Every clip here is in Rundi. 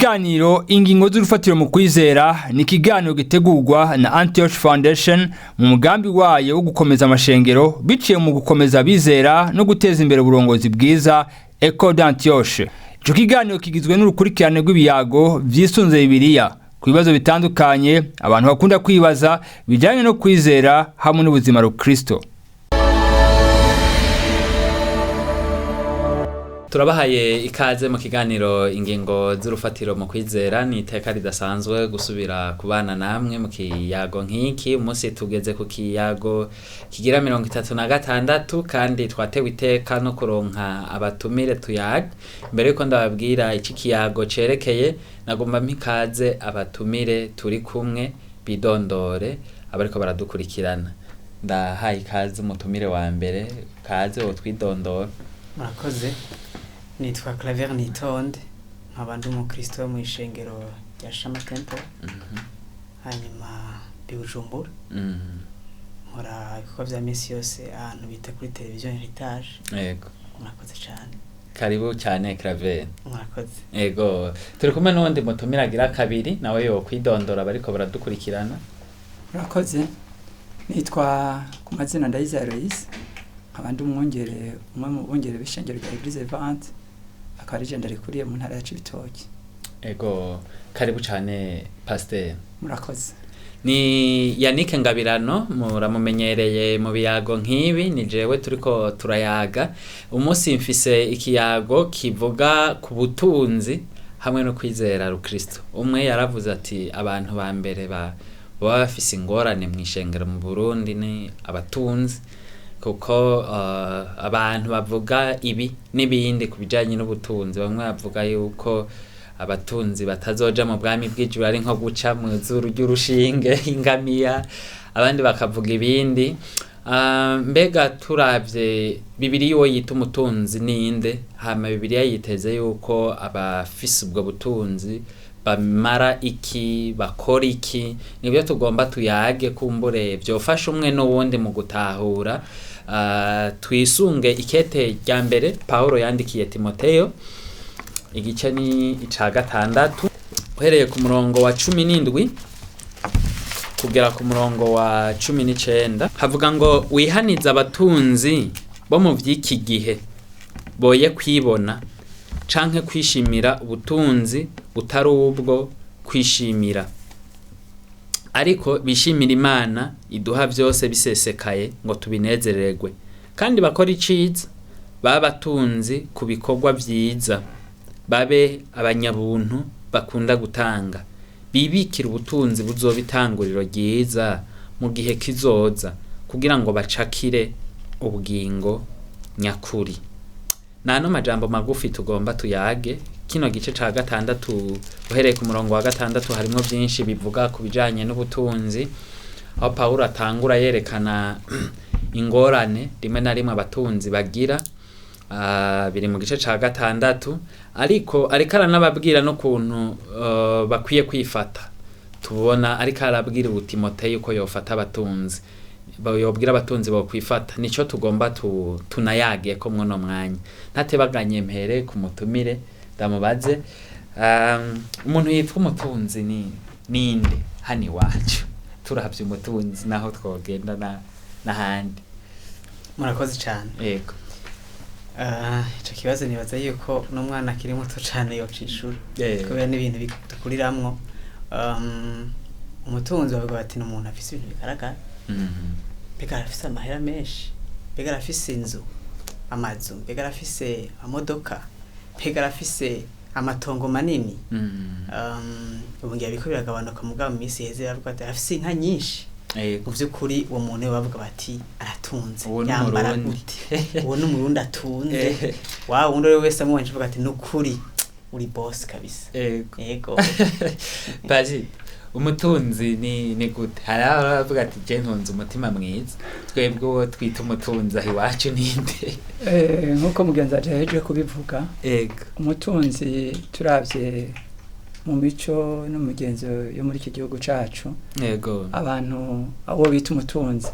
Ikiganiro Ingingo z'urufatiro mu kwizera ni ikiganiro gitegurwa na Antioch Foundation mu mugambi wayo wo gukomeza amashengero biciye mu gukomeza abizera no guteza imbere uburongozi bwiza, Ecole d'Antioche. Ico kiganiro kigizwe n'urukurikirane rw'ibiyago vyisunze Bibiliya ku bibazo bitandukanye abantu bakunda kwibaza bijanye no kwizera hamwe n'ubuzima rukristo. Turabahaye ikaze mu kiganiro Ingingo z'urufatiro mu kwizera. Ni iteka ridasanzwe gusubira kubana namwe mu kiyago nk'iki. Umunsi tugeze ku kiyago kigira 36, kandi twatewe iteka no kuronka abatumire tuyaga. Mbere yuko ndababwira iki kiyago cerekeye, nagomba mpikaze abatumire turi kumwe bidondore abariko baradukurikirana. Ndahaye ikaze umutumire wa mbere. Kaze, wotwidondora? Murakoze. Nitwa Claver Nitonde, nkaba ndi umukristo wo mu ishengero rya Shama Temple, hanyuma ndi Bujumbura. Nkora ibikorwa vya misi yose ahantu bita kuri televiziyo Heritage. Yego. Murakoze cane. Karibu cyane, Claver. Murakoze. Ego, turi kumwe n'uwundi mutumire agira kabiri, nawe yo kwidondora bariko baradukurikirana. Murakoze. Nitwa ku mazina Ndayizeye Aloys, nkaba ndi umwungere, umwe mu bungere b'ishengero rya Eglise Vivante, akaba ari je rikuriye mu ntara ya Cibitoke. Ego, karibu cyane, pasiteri. Murakoze. Ni Yannick Ngabirano, muramumenyereye mu biyago nk'ibi, ni jewe turiko turayaga. Umunsi mfise ikiyago kivuga ku butunzi hamwe no kwizera rukristo. Umwe yaravuze ati abantu ba mbere baba bafise ingorane mu ishengero mu Burundi ni abatunzi, kuko abantu bavuga ibi n'ibindi ku bijanye n'ubutunzi. Bamwe bavuga yuko abatunzi batazoja mu bwami bw'ijuru, ari nko guca mu zuru ry'urushinge ingamiya, abandi bakavuga ibindi. Mbega turavye Bibiliya, uwo yita umutunzi ninde? Hama Bibiliya yiteze yuko abafise ubwo butunzi bamara iki, bakora iki? Nibyo tugomba tuyage, kumbure vyofasha umwe n'uwundi mu gutahura. Twisunge ikete rya mbere Pawulo yandikiye Timoteyo, igice ni ica gatandatu, uhereye ku murongo wa 17 kugera ku murongo wa 19. Havuga ngo: "Wihanize abatunzi bo mu vy'iki gihe boye kwibona canke kwishimira ubutunzi butari ubwo kwishimira, ariko bishimira Imana iduha vyose bisesekaye ngo tubinezererwe, kandi bakora iciza, babe abatunzi ku bikorwa vyiza, babe abanyabuntu bakunda gutanga, bibikira ubutunzi buzoba itanguriro ryiza mu gihe kizoza, kugira ngo bacakire ubugingo nyakuri." Nano majambo magufi tugomba tuyage. Kino gice ca gatandatu, uhereye ku murongo wa gatandatu, harimwo vyinshi bivuga ku bijanye n'ubutunzi, aho Pawulo atangura yerekana ingorane rimwe na rimwe abatunzi bagira. Biri mu gice ca gatandatu, ariko aranababwira n'ukuntu bakwiye kwifata. Tubona ariko arabwira ubu Timoteyo uko yofata abatunzi, yobwira abatunzi bokwifata. Nico tugomba tunayage ko mwuno mwanya. Ntatebaganye, mpere ku mutumire ndamubaze: umuntu yitwa umutunzi ni ninde hano iwacu? Turavye umutunzi naho twogenda n'ahandi. Murakoze cane. Yego. Ico kibazo nibaza yuko n'umwana akiri muto cane yocishura, kubera n'ibintu dukuriramwo. Umutunzi bavuga bati ni umuntu afise ibintu bigaragara. Mbega arafise amahera menshi, mbega arafise inzu, amazu, mbega arafise amamodoka, mbega arafise amatongo manini. Ubu ngira biriko biragabanuka, mugabo mu minsi iheze bavuga bati arafise inka nyinshi. Mu vy'ukuri uwo muntu we bavuga bati aratunze. Uwo ni Yambara Umurundi. gute? Uwo ni Umurundi atunze. Wa wundi rero wese amubonye avuga ati: "Nukuri uri boss kabisa." Yego. Yego. Paji, umutunzi ni gute? Hari abavuga ati: "Je ntunze umutima mwiza." Twebwe uwo twita umutunzi aho iwacu ninde? Nk'uko mugenzi waje yahejeje kubivuga, Ego. umutunzi turavye mu mico n'umugenzo yo muri iki gihugu cacu, abantu abo bita umutunzi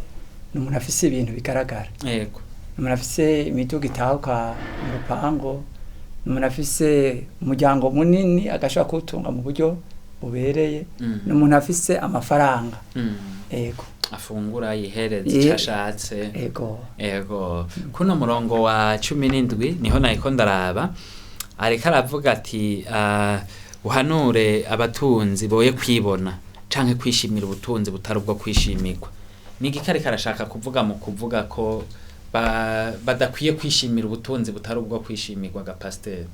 ni umuntu afise ibintu bigaragara. Yego. Umuntu afise imiduga itahuka mu rupangu. Ni umuntu afise umuryango munini agashobora kuwutunga mu buryo bubereye. Ni umuntu afise amafaranga. Ego. Afungura, yihereza icyo ashatse. Ego. Ego, kuno murongo wa 17 niho nariko ndaraba, ariko aravuga ati uhanure abatunzi boye kwibona canke kwishimira ubutunzi butari ubwo kwishimirwa. Ni igiki ariko arashaka kuvuga mu kuvuga ko badakwiye kwishimira ubutunzi butari ubwo kwishimirwa, ga pasiteri?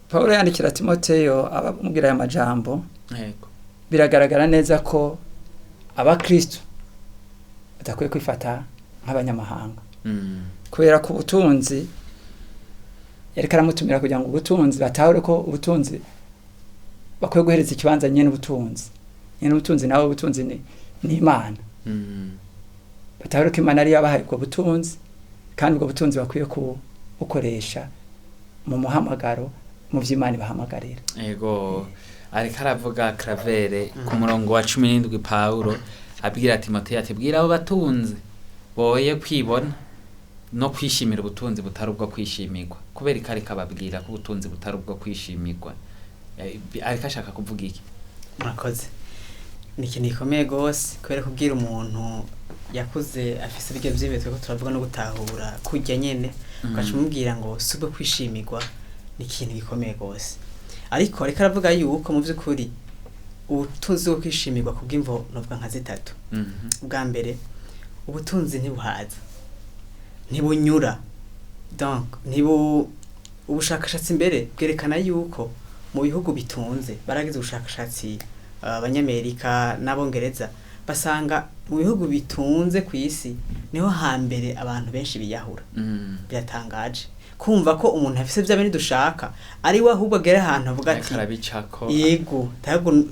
Pawulo yandikira Timoteyo abamubwira aya majambo, Ego. biragaragara neza ko abakristo badakwiye kwifata nk'abanyamahanga, kubera ko ubutunzi yariko aramutumira kugira ngo ubutunzi batahure ko ubutunzi bakwiye guhereza ikibanza nyene ubutunzi, nyene ubutunzi nawe ubutunzi ni Imana. Batahure ko Imana ariyo yabahaye ubwo butunzi, kandi ubwo butunzi bakwiye kubukoresha mu muhamagaro, mu vy'Imana ibahamagarira. Ego, ariko aravuga Claver ku murongo wa 17, Pawulo abwira Timoteyo ati bwira abo batunzi boye kwibona no kwishimira ubutunzi butari ubwo kwishimirwa. Kubera ko ariko ababwira ko ubutunzi butari ubwo kwishimirwa, ariko ashaka kuvuga iki? Murakoze. Ni ikintu gikomeye rwose, kubera kubwira umuntu yakuze afise ibiryo vyiwe turiko turavuga no gutahura kurya nyene, ugaca umubwira ngo si ubwo kwishimirwa, ni ikintu gikomeye rwose. Ariko aravuga yuko mu vy'ukuri ubutunzi bwo kwishimirwa kubw'imvo novuga nka zitatu. Ubwa mbere, ubutunzi ntibuhaza, ntibunyura, donc ntibu ubushakashatsi mbere bwerekana yuko mu bihugu bitunze, baragize ubushakashatsi abanyamerika n'abongereza, basanga mu bihugu bitunze ku isi niho hambere abantu benshi biyahura. Biratangaje kumva ko umuntu afise vya bindi dushaka ari we ahubwo agera ahantu avuga Ariko ati arabicako. Yego, ntabwo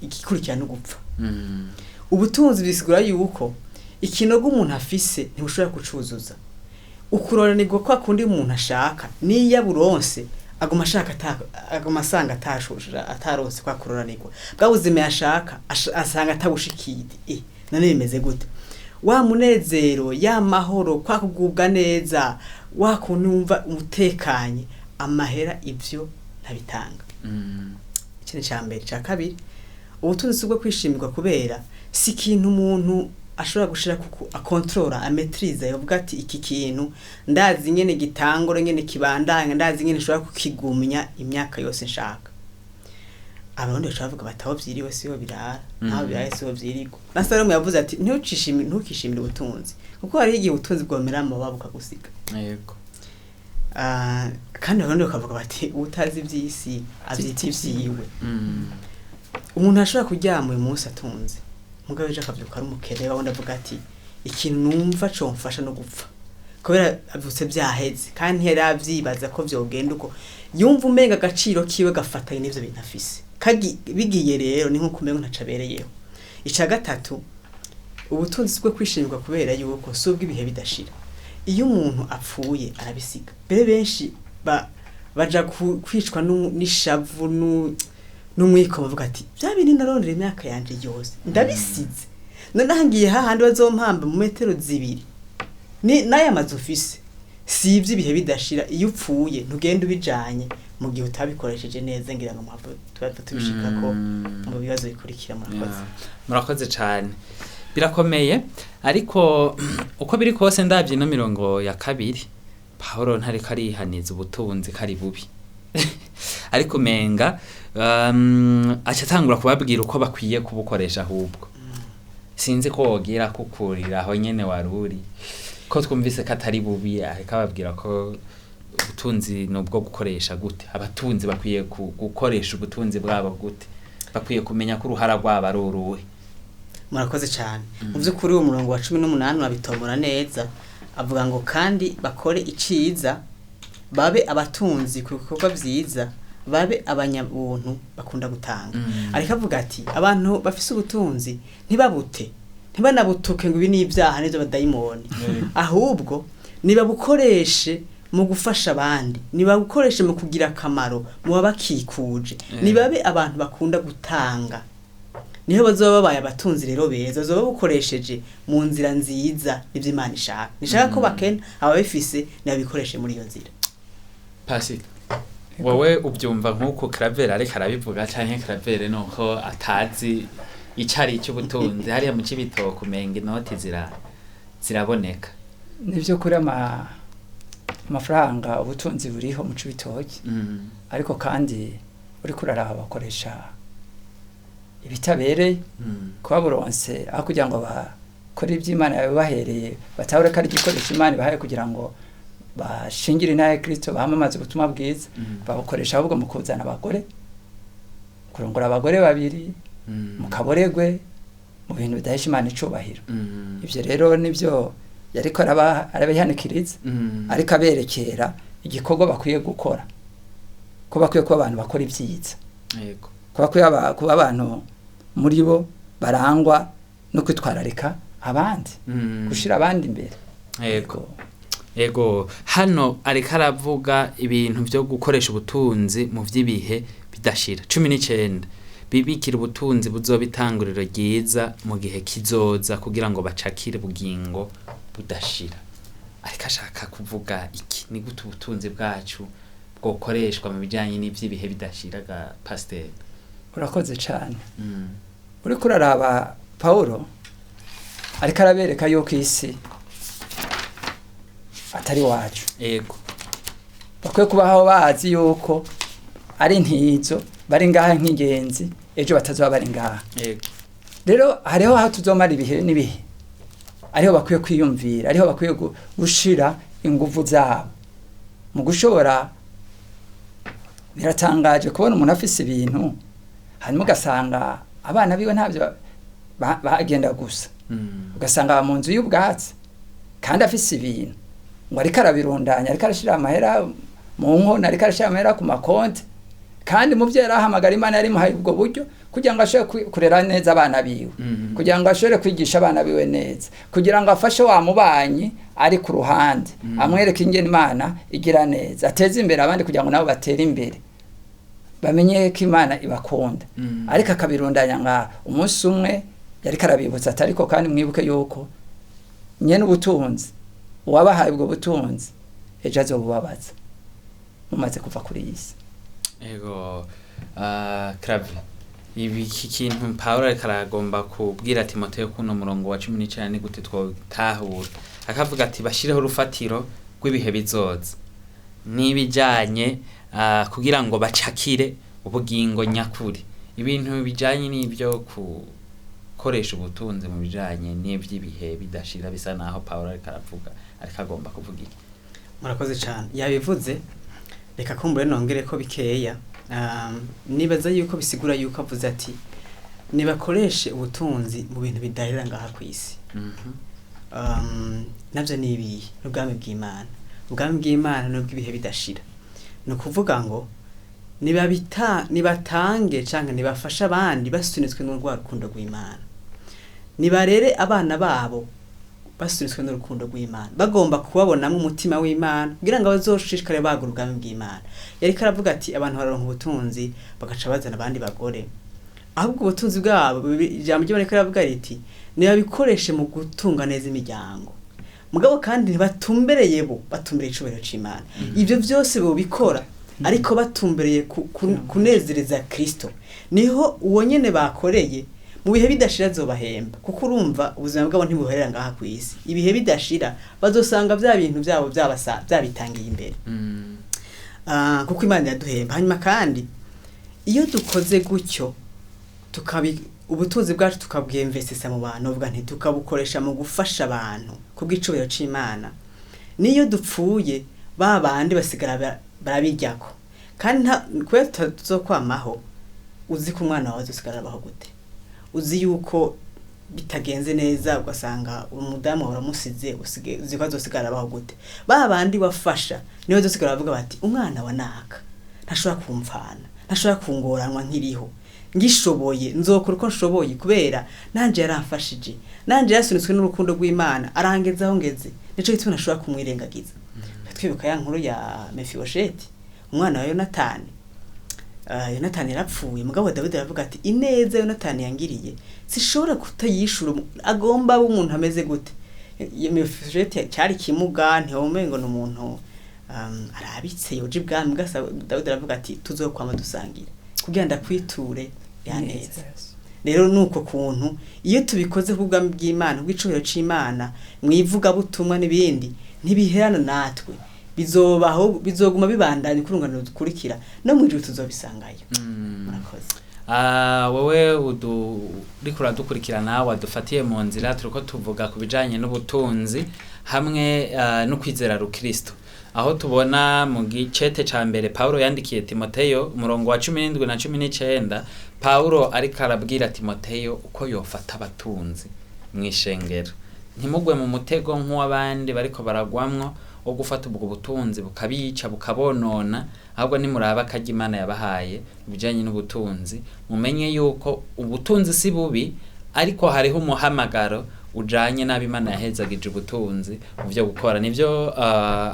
igikurikira no gupfa. Ubutunzi bisigura yuko ikinogo umuntu afise ntibushobora kucuzuza, ukuroranirwa kwa kundi umuntu ashaka, niyo aburonse aguma ashaka aguma asanga atashujura, ataronse kwa kuroranirwa bwa buzima yashaka, asanga atabushikiye. None bimeze gute? Wa munezero, ya mahoro, kwa kugubwa neza, wa kuntu wumva umutekanye, amahera ivyo ntabitanga. Ikintu cya mbere. Cya kabiri, ubutunzi si ubwo kwishimirwa kubera si ikintu umuntu ashobora gushira kuku akontorora, ametriza, yavuga ati iki kintu ndazi nyene gitangura, nyene kibandanya, ndazi nyene nshobora kukigumya imyaka yose nshaka. Abarundi baca bavuga bati aho vyiriwe siho birara, naho biraye siho vyirigwa. Na Salomo yavuze ati ntukishimire ubutunzi, kuko hariho igihe ubutunzi bwomera amababa bukagusiga. Yego. Kandi abarundi bakavuga bati utazi ivy'isi avyita ivyiwe. Umuntu ashobora kuryama uyu munsi atunze, mugabo ejo akavyuka ari umukene, wundi avuga ati ikintu numva comfasha no gupfa, kubera avyutse vyaheze kandi ntiyari avyibaza ko vyogenda uko. Yumva umenga agaciro kiwe gafatanye n'ivyo bintu afise. Bigiye rero ni nko kumenga ntaco abereyeho. Ica gatatu, ubutunzi si bwo kwishimirwa kubera yuko si ubw'ibihe bidashira. Iyo umuntu apfuye arabisiga. Mbere benshi baja kwicwa n'ishavu n'umwiko, bavuga ati bya bindi narondera imyaka yanje yose ndabisize, noneho ngiye hahandi bazompamba mu metero 2 ni n'aya mazu ufise si iby'ibihe bidashira. Iyo upfuye ntugenda ubijanye mu gihe utabikoresheje neza. Ngira ngo muhave tuba tubishikako mu bibazo bikurikira. Murakoze. Yeah. Murakoze cyane, birakomeye. Ariko uko biri kose, ndabye ino mirongo ya kabiri, Pawulo ntariko arihaniza ubutunzi ko ari bubi, ariko umenga aca atangura kubabwira uko bakwiye kubukoresha. Ahubwo sinzi ko wogira kukurira aho nyene wari uri, ko twumvise ko atari bubi, ariko ababwira ko ubutunzi ni ubwo gukoresha gute. Abatunzi bakwiye gukoresha ubutunzi bwabo gute? Bakwiye kumenya ko uruhara rwabo ari uruhe? Murakoze cyane. Mu by'ukuri uwo murongo wa 18 urabitomora neza, avuga ngo kandi bakore iciza, babe abatunzi ku bikorwa byiza, babe abanyabuntu, bakunda gutanga. Ariko avuga ati abantu bafise ubutunzi ntibabute, ntibanabutuke ngo ibi ni ibyaha n'ibyo badayimoni, ahubwo nibabukoreshe mu gufasha abandi, nibabukoreshe mu kugira akamaro mu babakikuje, nibabe abantu bakunda gutanga, niho bazoba babaye abatunzi rero beza, bazoba babukoresheje mu nzira nziza. Nivyo Imana ishaka, nishaka ko bakena, ababifise nabikoreshe muri iyo nzira. Pasika. Wowe ubyumva nk'uko Claver ariko arabivuga, canke Claver nuko atazi icari cy'ubutunzi? Hariya mu Cibitoke umenga inoti ziraboneka. Nivyo, kuri amafaranga, ubutunzi buriho mu Cibitoki, ariko kandi uriko uraraba bakoresha ibitabereye. Kuba buronse, aho kugira ngo bakore iby'Imana yabibahereye, batahure ko ari igikoresho Imana ibahaye kugira ngo bashingire intahe ya Kristo, bamamaze ubutumwa bwiza, babukoresha ahubwo mu kuzana abagore, kurongora abagore babiri, mu kaboregwe, mu bintu bidahesha Imana icubahiro. Ivyo rero nivyo yariko arabihanikiriza, ariko aberekera igikorwa bakwiye gukora, ko bakwiye kuba abantu bakora ibyiza, ko bakwiye kuba abantu muri bo barangwa no kwitwararika abandi, gushira abandi imbere. Ego, hano ariko aravuga ibintu byo gukoresha ubutunzi mu vy'ibihe bidashira. 19, bibikira ubutunzi buzoba itanguriro ryiza mu gihe kizoza, kugira ngo bacakire ubugingo budashira. Ariko ashaka kuvuga iki? Ni gute ubutunzi bwacu bwokoreshwa mu bijanye n'ivy'ibihe bidashira, ga pasiteri? Urakoze cyane. Uriko uraraba, Paulo ariko arabereka yuko isi atari wacu. Bakwiye kubaho bazi yuko ari intizo, bari ngaha nk'ingenzi, ejo batazoba bari ngaha. Rero hariho aho tuzomara ibihe n'ibihe, ariho bakwiye kwiyumvira, ariho bakwiye gushira inguvu zabo mu gushobora. Biratangaje kubona umuntu afise ibintu, hanyuma ugasanga abana biwe ntabyo bagenda gusa, ugasanga aba mu nzu y'ubwatsi kandi afise ibintu, ngo ariko arabirundanya, ariko arashira amahera mu nkono, ariko arashira amahera ku makonti, kandi mu byo yarahamagara Imana yari imuhaye ubwo buryo kugira ngo ashobore kurera neza abana biwe, kugira ngo ashobore kwigisha abana biwe neza, kugira ngo afashe wa mubanyi ari ku ruhande, amwereke ingene Imana igira neza, ateze imbere abandi kugira ngo nabo batere imbere, bamenye ko Imana ibakunda. Ariko akabirundanya nka umunsi umwe yariko arabibutsa ati: "Ariko kandi mwibuke yuko nyene ubutunzi, uwabahaye ubwo butunzi, ejo azobubabaza mumaze kuva kuri iyi si." Ego, Clave, ibi iki kintu Paulo ariko aragomba kubwira Timoteyo kuno murongo wa 19, ni gute twotahura? Akavuga ati bashireho urufatiro rw'ibihe bizoza n'ibijanye, kugira ngo bacakire ubugingo nyakuri. Ibintu bijanye n'ibyo gukoresha ubutunzi mu bijanye n'ivy'ibihe bidashira, bisa naho Paulo ariko aravuga, ariko agomba kuvuga iki? Murakoze cyane, yabivuze. Reka kumbure nongere ko bikeya. Nibaza yuko bisigura yuko avuze ati nibakoreshe ubutunzi mu bintu bidahera ngaha ku isi. Navyo ni ibihe? N'ubwami bw'Imana. Ubwami bw'Imana n'ubw'ibihe bidashira. Ni ukuvuga ngo nibatange canke nibafashe abandi basunitswe n'urwa rukundo rw'Imana, nibarere abana babo basunitswe n'urukundo rw'Imana, bagomba kubabonamo umutima w'Imana kugira ngo bazoshishikare bagura ubwami bw'Imana. Yariko aravuga ati abantu bararonka ubutunzi bagaca bazana abandi bagore, ahubwo ubutunzi bwabo, ijambo ry'Imana riko riravuga riti nibabikoreshe mu gutunga neza imiryango, mugabo kandi ntibatumbereye bo, batumbereye icubahiro c'Imana. Ibyo byose bobikora ariko batumbereye kunezereza Kristo, niho uwo nyene bakoreye mu bihe bidashira azobahemba, kuko urumva ubuzima bwabo ntibuherera ngaha ku isi. Ibihe bidashira bazosanga bya bintu byabo byabasa byabitangiye imbere. Kuko Imana iraduhemba. Hanyuma kandi iyo dukoze gutyo, tukabi ubutunzi bwacu tukabwemvesesa mu bantu, uvuga nti tukabukoresha mu gufasha abantu kubw'icubahiro c'Imana, niyo dupfuye ba bandi basigara barabiryako. Kandi kubera tuzokwamaho, uzi ko umwana wawe azosigara abaho gute? Uzi yuko bitagenze neza ugasanga umudamu wawe uramusize, uzi ko azosigara abaho gute? Ba bandi wafasha niwe bazosigara bavuga bati umwana wa naka ntashobora kumfana, ntashobora kungoranwa nkiriho, ngishoboye nzokora uko nshoboye, kubera nanje yaramfashije, nanje yasunitswe n'urukundo rw'Imana arangeze aho ngeze, nico gituma ntashobora kumwirengagiza. Twibuka ya nkuru ya Mefibosheti, umwana wa Yonatani. Yonatani yarapfuye, mugabo Dawidi aravuga ati ineza Yonatani yangiriye sishobora kutayishura, agomba abe umuntu ameze gute? Mefibosheti cyari kimuga, ntiwomengo ni umuntu. Arabitse yoje ibwami bwasa. Dawidi aravuga ati tuzokwama dusangira kugira ndakwiture ya neza. Rero nuko kuntu iyo tubikoze ku bwami bw'Imana, bw'icubahiro c'Imana, mu ivugabutumwa n'ibindi, ntibiherana natwe, bizobaho, bizoguma bibandanya kurungano dukurikira, no mu ijuru tuzobisangayo. Murakoze. Wowe uriko uradukurikirana wadufatiye mu nzira, turiko tuvuga ku bijanye n'ubutunzi hamwe no kwizera rukristo, aho tubona mu gicete ca mbere Paulo yandikiye Timoteyo, umurongo wa 17 na 19, Paulo ariko arabwira Timoteyo uko yofata abatunzi mw'ishengero: ntimugwe mu mutego nk'uw'abandi bariko baragwamwo wo gufata ubwo butunzi bukabica bukabonona, ahubwo nimuraba akarya Imana yabahaye mu bijanye n'ubutunzi, mumenye yuko ubutunzi si bubi, ariko hariho umuhamagaro ujanye n'abo Imana yahezagije ubutunzi mu vyo gukora. Nivyo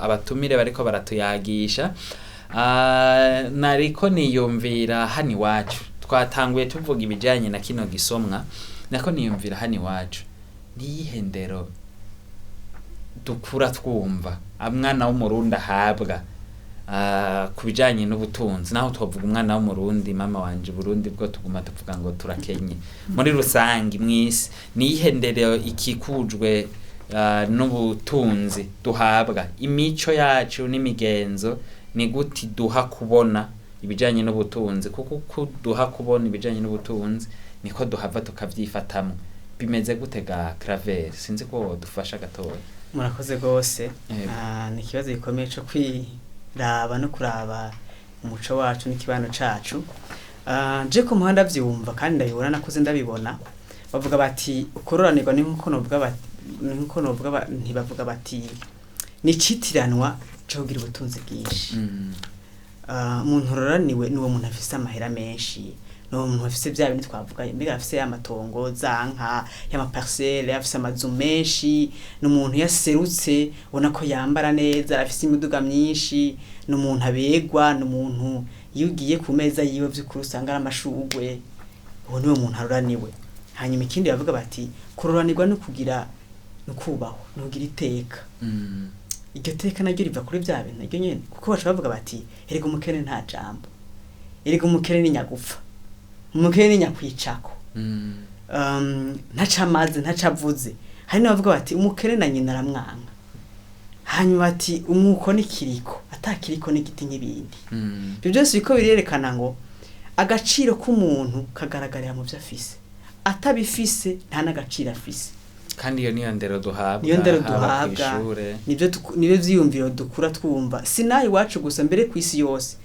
abatumire bariko baratuyagisha. Nariko niyumvira hano iwacu, twatanguye tuvuga ibijanye na kino gisomwa, nako niyumvira hano iwacu niyihe ndero dukura twumva umwana w'Umurundi ahabwa ku bijanye n'ubutunzi? Naho twavuga umwana w'Umurundi, mama wanje, Burundi bwo tuguma tuvuga ngo turakenye muri rusangi mw'isi. Niyihe ndero ikikujwe n'ubutunzi duhabwa? Imico yacu n'imigenzo ni gute duha kubona ibijanye n'ubutunzi? Kuko uko duha kubona ibijanye n'ubutunzi niko duhava tukavyifatamwo. Bimeze gute ga Claver? Sinzi ko wodufasha gatoya. Murakoze rwose. Yego. Ni ikibazo gikomeye cyo kwiraba no kuraba umuco wacu n'ikibano cacu. Je ku muhanda vyumva kandi ndabibona, nakuze ndabibona, bavuga bati ukororanirwa ni nkuko novuga bati, ni nkuko novuga ntibavuga bati ni icitiranwa co kugira ubutunzi bwinshi. Umuntu uroraniwe ni uwo muntu afise amahera menshi, ni uwo muntu afise vya bintu twavuga, mbega afise y'amatongo, za nka, y'amaparcelle, afise amazu menshi, ni umuntu yaserutse ubona ko yambara neza, afise imiduga myinshi, ni umuntu abegwa, ni umuntu iyo ugiye ku meza yiwe vy'ukuri usanga ari amashurwe. Uwo niwe muntu aroraniwe. Hanyuma ikindi bavuga bati kuroranirwa no kugira no kubahwa no kugira iteka. Iryo teka naryo riva kuri vya bintu naryo nyene, kuko baca bavuga bati erega umukene nta jambo, erega umukene ni nyagupfa, umukene ni nyakwicako, ntaca amazi, ntaca avuze. Hari n'abavuga bati umukene na nyina aramwanka. Hanyuma bati umwuko ni kiriko, atakiriko n'igiti nk'ibindi. Ibyo byose biko birerekana ngo agaciro k'umuntu kagaragarira mu vyo afise, atabifise nta n'agaciro afise. Kandi iyo niyo ndero duhabwa Niyo ndero haba duhabwa. kw'ishure. Nibyo vyiyumviro dukura twumva, si naho iwacu gusa, mbere ku isi yose.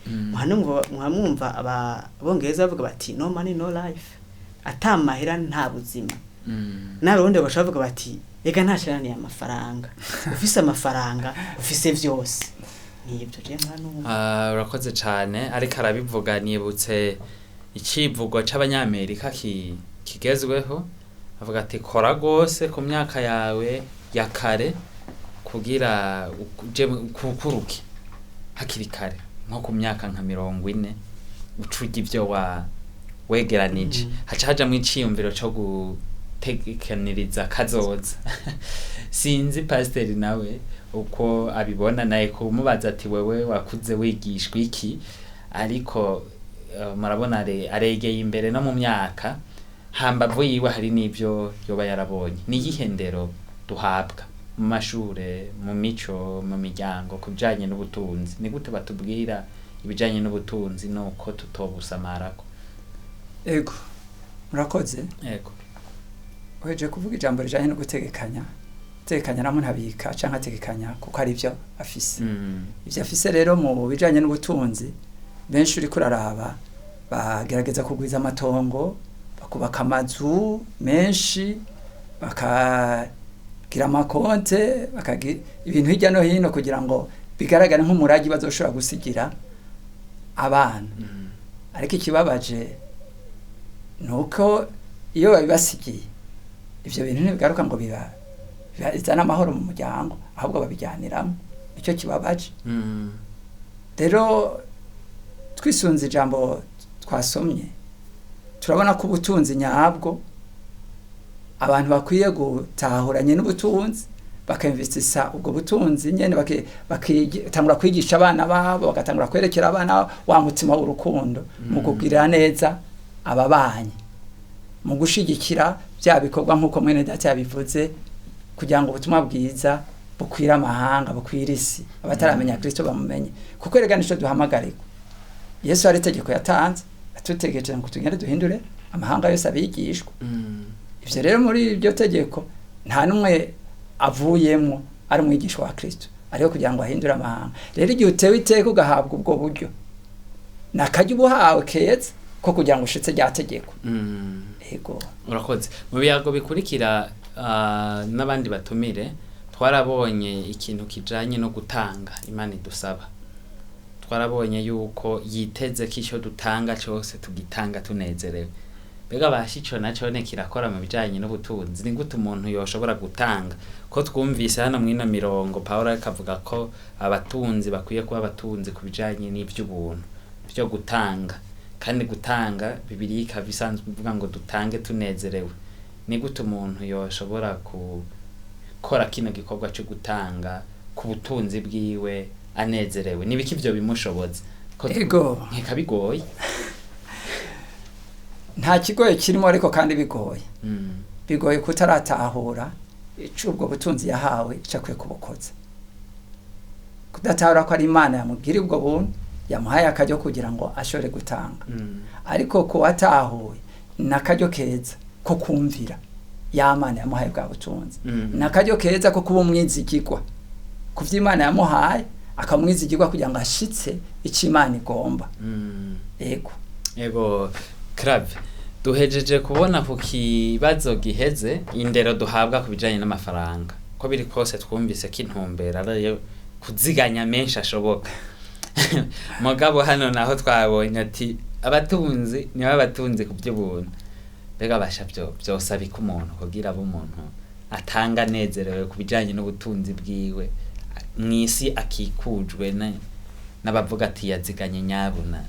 Muhamwumva abongereza bavuga bati no money no life, ata mahera nta buzima. N'Abarundi bagaca bavuga bati ega ntacaraniye amafaranga, ufise amafaranga ufise vyose. Nibyo je mpanumva. Urakoze cane. Ariko arabivuga nibutse icivugo c'Abanyamerika kigezweho, avuga ati kora gose ku myaka yawe ya kare kugira uje kukuruke hakiri kare, nko ku myaka nka 40 ucurya ivyo wa wegeranije. Haca hajamwo iciyumviro co gutegekaniriza kazoza. Sinzi pasiteri nawe uko abibona, naye kumubaza ati wewe wakuze wigishwa iki? Ariko murabona aregeye imbere no mu myaka, hambavu yiwe hari n'ivyo yoba yarabonye. Ni iyihe ndero duhabwa mu mashure, mu mico, mu miryango ku bijanye n'ubutunzi? Ni gute batubwira ibijanye n'ubutunzi nuko tutobusamarako? Ego, murakoze. Yego. Uhejeje kuvuga ijambo rijanye no gutegekanya. Gutegekanya namwe ntabika canke ategekanya kuko ari ivyo afise. Ivyo afise rero mu bijanye n'ubutunzi, benshi uriko uraraba bagerageza kugwiza amatongo, bakubaka amazu menshi, bakagira amakonte, bakagira ibintu hirya no hino kugira ngo bigaragare nk'umuragi bazoshobora gusigira abana. Ariko ikibabaje ni uko iyo babibasigiye ivyo bintu ntibigaruka ngo biba bizana amahoro mu muryango, ahubwo babijyaniramo. Nicyo kibabaje. Rero twisunze ijambo twasomye, turabona ko ubutunzi nyabwo abantu bakwiye gutahuranye n'ubutunzi. Bakainvestisa ubwo butunzi nyene, bakatangura kwigisha abana babo, bagatangura kwerekera abana wa mutima w'urukundo mu kugirira neza ababanyi, mu gushigikira bya bikorwa nk'uko mwene data yabivuze, kugira ngo ubutumwa bwiza bukwire amahanga, bukwire isi, abataramenya Kristo bamumenye. Kuko erega nico duhamagarirwa. Yesu hari itegeko yatanze atutegereje ngo tugende duhindure amahanga yose abigishwa. Ivyo rero, muri iryo tegeko nta n'umwe avuyemwo ari umwigisha wa Kristo, ariho kugira ngo ahindure amahanga. Rero igihe utewe iteka ugahabwa ubwo buryo, ni akaryo uba uhawe keza ko kugira ngo ushitse rya tegeko. Ego. Urakoze. Mu biyago bikurikira n'abandi batumire, twarabonye ikintu kijanye no gutanga Imana idusaba. Twarabonye yuko yiteze ko icyo dutanga cyose tugitanga tunezerewe. Mbega basha, ico naco ne kirakora mu bijanye n'ubutunzi? Ni gute umuntu yoshobora gutanga, ko twumvise hano mw'ino mirongo Pawulo ariko avuga ko abatunzi bakwiye kuba abatunzi ku bijanye n'ivy'ubuntu byo gutanga, kandi gutanga Bibiliya ikaba isanzwe ivuga ngo dutange tunezerewe? Ni gute umuntu yoshobora gukora kino gikorwa cyo gutanga ku butunzi bwiwe anezerewe? Ni biki ivyo bimushoboza? Ko Ego. nkeka bigoye. Nta kigoye kirimo, ariko kandi bigoye. Bigoye kutaratahura ico ubwo butunzi yahawe ico akwiye kubukoza, kudatahura ko ari Imana yamubwira ubwo buntu, yamuhaye akaryo kugira ngo ashobore gutanga. Ariko ku watahuye, ni akaryo keza ko kumvira ya Mana yamuhaye bwa butunzi. Ni akaryo keza ko kuba umwizigirwa ku vyo Imana yamuhaye, akamwizigirwa kugira ngo ashitse ico Imana igomba. Ego. Ego. Clave, duhejeje kubona ku kibazo giheze indero duhabwa ku bijanye n'amafaranga. Ko biri kose twumvise ko intumbero ariyo kuziganya menshi ashoboka. Mugabo hano naho twabonye ati abatunzi nibo abatunzi ku by'ubuntu. Mbega basha, byo byosaba ko umuntu kugira abe umuntu atanga anezerewe ku bijanye n'ubutunzi bwiwe mw'isi akikujwe n'abavuga ati yaziganye nyabuna,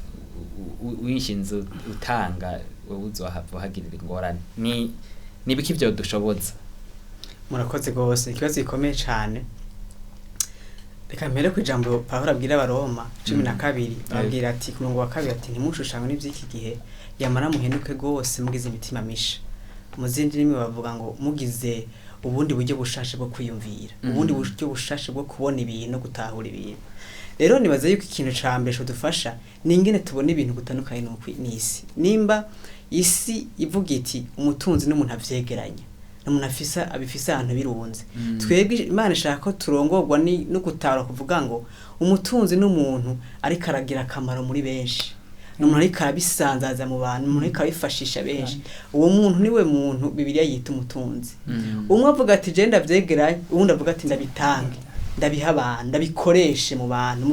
wishinze utanga, wowe uzohava uhagirira ingorane? Ni nibiki ivyo dushoboza? Murakoze rwose, ikibazo gikomeye cyane. Reka mpere ku ijambo Pawulo abwira Abaroma 12. Ababwira ati, ku murongo wa 2, ati: "Ntimushushanywe n'iby'iki gihe, yamara muhinduke rwose mugize imitima misha." Mu zindi ndimi bavuga ngo mugize ubundi buryo bushashe bwo kwiyumvira, ubundi buryo bushashe bwo kubona ibintu no gutahura ibintu. Rero nibaza yuko ikintu ca mbere codufasha ni ingene tubona ibintu gutandukanye n'isi. Nimba isi ivuga iti umutunzi n'umuntu avyegeranya, n'umuntu afise abifise ahantu birunze, twebwe Imana ishaka ko turongorwa no gutahura kuvuga ngo umutunzi n'umuntu ariko aragira akamaro muri benshi, n'umuntu ariko arabisanzaza mu bantu, umuntu ariko arabifashisha benshi. Uwo muntu niwe muntu Bibiliya yita umutunzi. Umwe avuga ati je ndavyegeranye, uwundi avuga ati ndabitange, ndabiha abantu, ndabikoreshe mu bantu,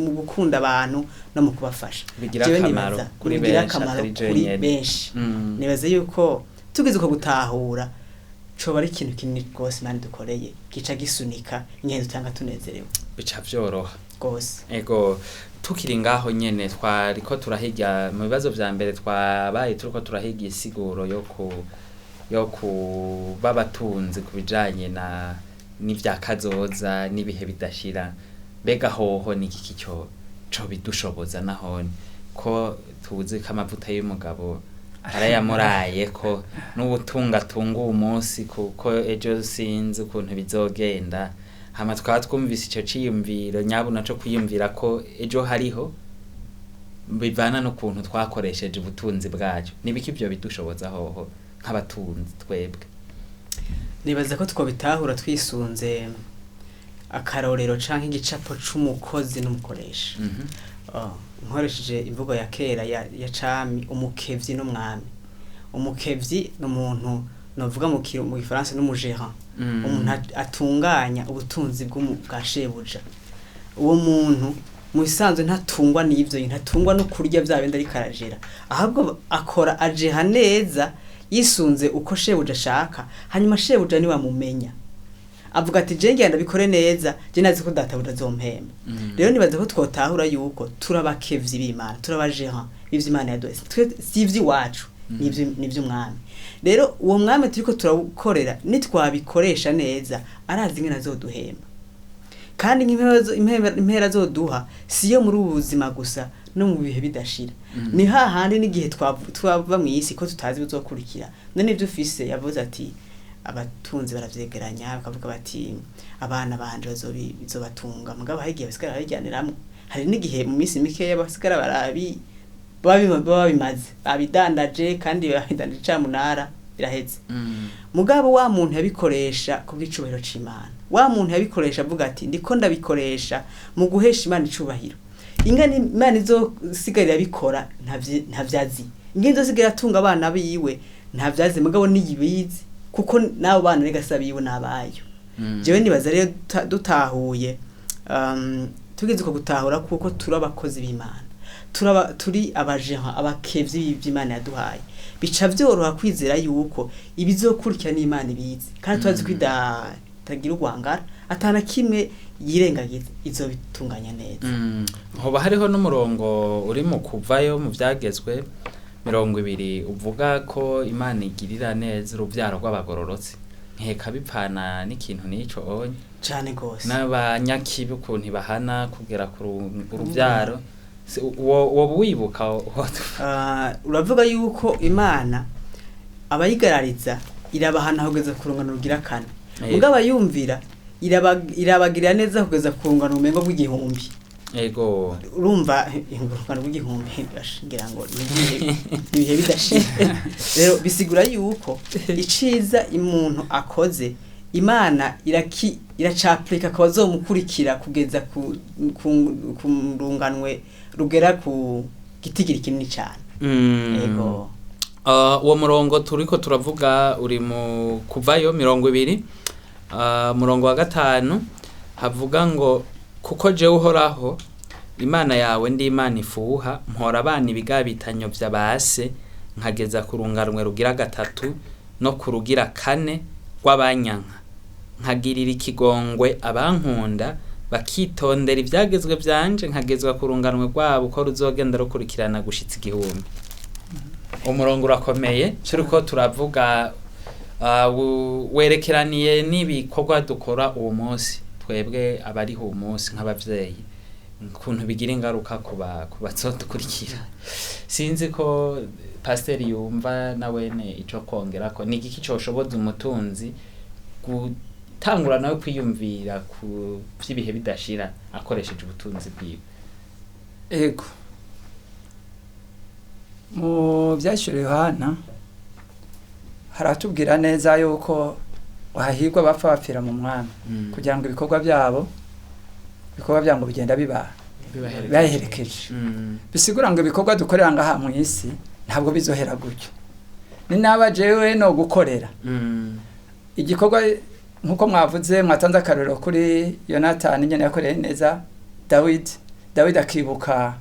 mu gukunda abantu no mu kubafasha. Bigira Jewe akamaro nibaza, kuri bigira benshi, akamaro atari kuri jenyene. benshi. Nibaza yuko tugize uko gutahura, coba ari ikintu kinini rwose Imana dukoreye, gica gisunika ingene dutanga tunezerewe. Bica vyoroha. Rwose. Ego. Tukiri ngaho nyene, twariko turahiga mu bibazo vya mbere twabaye turiko turahiga isiguro yo kuba abatunzi ku bijanye na n'ivya kazoza n'ibihe bidashira. Mbega hoho ni igiki co bidushoboza, nahone ko tuzi ko amavuta y'umugabo arayamuraye, ko n'ubutunga atunga uwu munsi, kuko ejo sinzi ukuntu bizogenda? Hama tukaba twumvise ico ciyumviro nyabuna co kwiyumvira ko ejo hariho bivana n'ukuntu twakoresheje ubutunzi bwacu. Nibiki ivyo bidushoboza hoho nk'abatunzi twebwe? Nibaza ko twobitahura twisunze akarorero canke igicapo c'umukozi n'umukoresha. Oh, nkoresheje imvugo ya kera ya cami, umukevyi n'umwami. Umukevyi ni umuntu novuga mu gifaransa n'umugérant, umuntu atunganya ubutunzi bwa shebuja. Uwo muntu mu bisanzwe ntatungwa n'ivyo bintu, ntatungwa no kurya vya bindi ariko arajera, ahubwo akora ajeha neza yisunze uko shebuja ashaka. Hanyuma shebuja niwe amumenya, avuga ati je ngenda bikore neza, je nazi ko databuja azompemba. Rero nibaza ko twotahura yuko turabakevyi b'Imana, turabagérant b'ivyo Imana yaduhaye. Twe si ivy'iwacu. N'ivy'umwami. Rero uwo mwami turiko turakorera, nitwabikoresha neza, arazi ingene azoduhemba. Kandi impera azoduha siyo muri ubu buzima gusa, no mu bihe bidashira. Ni hahandi n'igihe twava mu isi ko tutazi bizokurikira. None ibyo ufise, yavuze ati abatunzi baravyegeranya, bakavuga bati abana banje bizobatunga, mugabo hari igihe basigara babijyaniramwo. Hari n'igihe mu minsi mikeya basigara barabi baba babimaze, babidandaje, kandi babidandaje camunara, biraheze. Mugabo wa muntu yabikoresha kubw'icubahiro c'Imana, wa muntu yabikoresha avuga ati ndiko ndabikoresha mu guhesha Imana icubahiro, ingene Imana izosigarira bikora ntavyazi, ingene izosigarira atunga abana biwe ntavyazi, mugabo niyibizi, kuko n'abo bana rega si abiwe, n'abayo. Jewe nibaza rero dutahuye, tugeze uko gutahura kuko turi abakozi b'Imana, turi abajeha, abakevyi b'Imana yaduhaye, bica vyoroha kwizera yuko ibizokurikira n'Imana ibizi, kandi turazi ko itagira urwangara, atana kimwe yirengagiza, izobitunganya neza. Hoba hariho n'umurongo uri mu Kuvayo mu Vyagezwe 20 uvuga ko Imana igirira neza uruvyaro rw'abagororotsi. Nkeka bipfana n'ikintu n'ico onye. Cane gose. N'abanyakibi ukuntu ibahana kugera ku uruvyaro. Woba wibuka Uravuga yuko Imana abayigarariza irabahana kugeza ku rungano rugira kane, mugabo abayumvira irabagirira neza kugeza ku rungano rumengo rw'igihumbi. Urumva urungano rw'igihumbi, ngira ngo ni ibihe bidashira. Rero bisigura yuko iciza umuntu akoze, Imana iracapurika akaba azomukurikira kugeza ku runganwe rugera ku gitigiri kinini cane. Ego. Uwo murongo turiko turavuga uri mu Kuvayo 20, murongo wa 5, havuga ngo kuko jewe Uhoraho Imana yawe ndi Imana ifuha, mpora abana ibigabitanyo vya base, nkageza ku runganwe rugira gatatu no ku rugira kane rw'abanyanka, nkagirira ikigongwe abankunda bakitondera ivyagezwe vyanje, nkagezwa ku runganwe rwabo uko ruzogenda rukurikirana gushitsa 1000. Umurongo urakomeye turiko turavuga, werekeraniye n'ibikorwa dukora uwo munsi, twebwe abariho uwo munsi nk'abavyeyi, ukuntu bigira ingaruka ku bazodukurikira. Sinzi ko pasiteri yumva nawene ico kongerako. Ni igiki coshoboza umutunzi gutangura nawe kwiyumvira ku vy'ibihe bidashira akoresheje ubutunzi bwiwe? Ego, mu Byashyiriwe Yohana haratubwira neza yuko hahirwa bapfa bapfira mu Mwami, kugira ngo ibikorwa byabo ngo bigenda biba bibaherekeje. Bisigura ngo ibikorwa dukorera ngaha mu isi ntabwo bizohera gutyo. Ni naba jewe no gukorera igikorwa, nkuko mwavuze, mwatanze akarorero kuri Yonatani nyene yakoreye neza Dawidi, Dawidi akibuka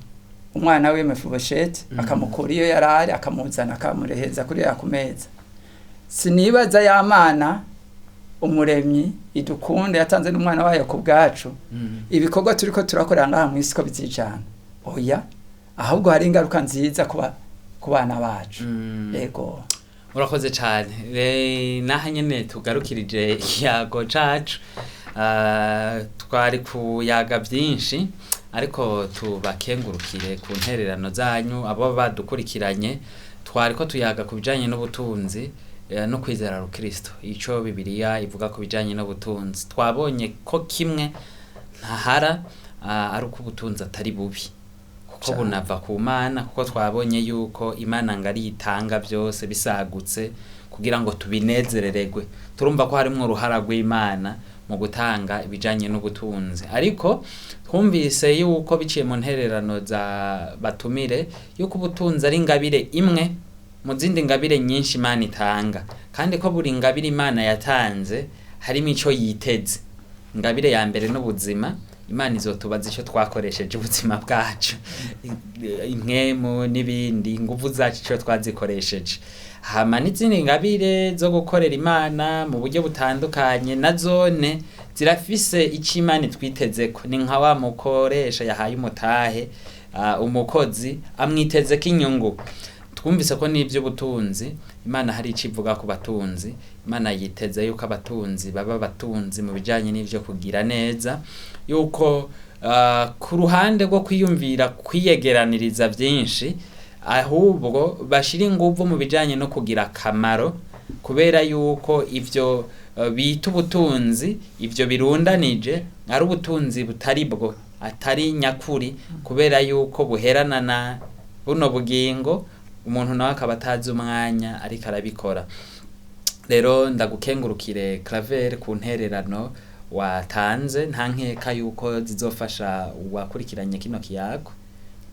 umwana we Mefibosheti, akamukura iyo yari ari, akamuzana, akamureheza kuri ya kumeza. Sinibaza y'Amana umuremyi idukunda yatanze n'umwana wayo ku bwacu, ibikorwa turiko turakorera ngaha mu isi ko bizijana. Oya, ahubwo hari ingaruka nziza ku bana bacu. Yego. Urakoze cyane. Naha nyene tugarukirije ikiyago cacu. Twari kuyaga byinshi, ariko tubakengurukire ku ntererano zanyu. Abo badukurikiranye, twari ko tuyaga ku bijanye n'ubutunzi no kwizera rukristo, ico Bibiliya ivuga ku bijanye n'ubutunzi. Twabonye ko kimwe ntahara ari uko ubutunzi atari bubi, kuko bunava ku Mana, kuko twabonye yuko Imana ngari itanga byose bisagutse kugira ngo tubinezerererwe. Turumva ko harimwo uruhara rw'Imana mu gutanga ibijanye n'ubutunzi, ariko twumvise yuko biciye mu ntererano za batumire yuko ubutunzi ari ingabire imwe mu zindi ngabire nyinshi Imana itanga, kandi ko buri ngabire Imana yatanze harimo ico yiteze. Ingabire ya mbere n'ubuzima. Imana izotubaza icyo twakoresheje ubuzima bwacu, impwemu n'ibindi, ingufu zacu icyo twazikoresheje. Hama n'izindi ngabire zo gukorera Imana mu buryo butandukanye na zone zirafise icyo Imana itwitezeko. Ni nka wa mukoresha yahaye umutahe umukozi, amwitezeko inyungu. Twumvise ko n'iby'ubutunzi Imana hari icyo ivuga ku batunzi. Imana yiteze yuko abatunzi baba abatunzi mu bijyanye n'ibyo kugira neza, yuko ku ruhande rwo kwiyumvira kwiyegeraniriza byinshi, ahubwo bashyira ingufu mu bijyanye no kugira akamaro, kubera yuko ibyo bita ubutunzi, ibyo birundanije ari ubutunzi butari bwo, atari nyakuri, kubera yuko buherana na buno bugingo, umuntu nawe akaba atazi umwanya ariko arabikora. Rero ndagukengurukire Claver ku ntererano watanze, nta nkeka yuko zizofasha uwakurikiranye kino kiyago.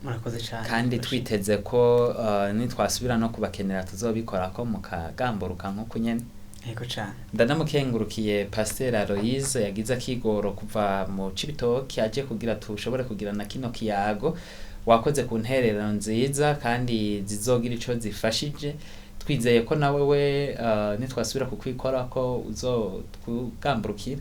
Murakoze cyane. Kandi twiteze ko nitwasubira no kubakenera tuzobikora ko mukagamburuka nk'uku nyene. Yego cyane. Ndanamukengurukiye Pasteur Aloise yagize akigoro kuva mu Cibitoke aje kugira tushobore kugira na kino kiyago. Wakoze ku ntererano nziza kandi zizogira ico zifashije. Twizeye ko nawe we nitwasubira kukwikora ko uzotugamburukira.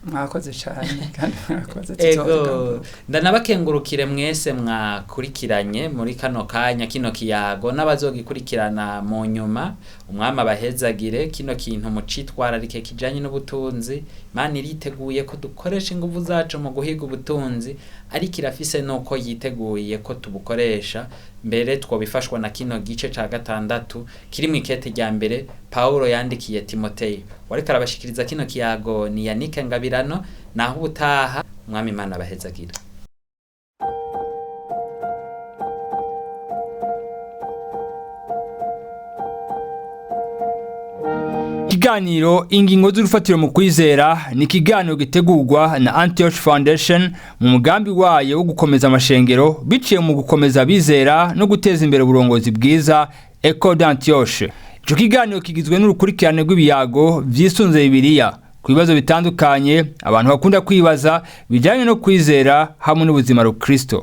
Mwakoze cyane kandi mwakoze. Ego. Tuzogamburuka. Ndanabakengurukire mwese mwakurikiranye muri kano kanya kino kiyago n'abazogikurikirana mu nyuma. Umwami abahezagire. Kino kintu mucitwararike kijanye n'ubutunzi. Imana iriteguye ko dukoresha ingufu zacu mu guhiga ubutunzi, ariko irafise nuko yiteguye ko tubukoresha. Mbere twobifashwa na kino gice ca gatandatu kiri mu ikete rya mbere Paulo yandikiye Timoteyo. Wariko arabashikiriza kino kiyago ni Yannick Ngabirano. Naho ubutaha, Umwami Imana abahezagira. Ikiganiro Ingingo z'urufatiro mu kwizera ni ikiganiro gitegurwa na Antioch Foundation mu mugambi wayo wo gukomeza amashengero biciye mu gukomeza abizera no guteza imbere uburongozi bwiza, Ecole d'Antioche. Ico kiganiro kigizwe n'urukurikirane rw'ibiyago vyisunze Bibiliya ku bibazo bitandukanye abantu bakunda kwibaza bijyanye no kwizera hamwe n'ubuzima rukristo.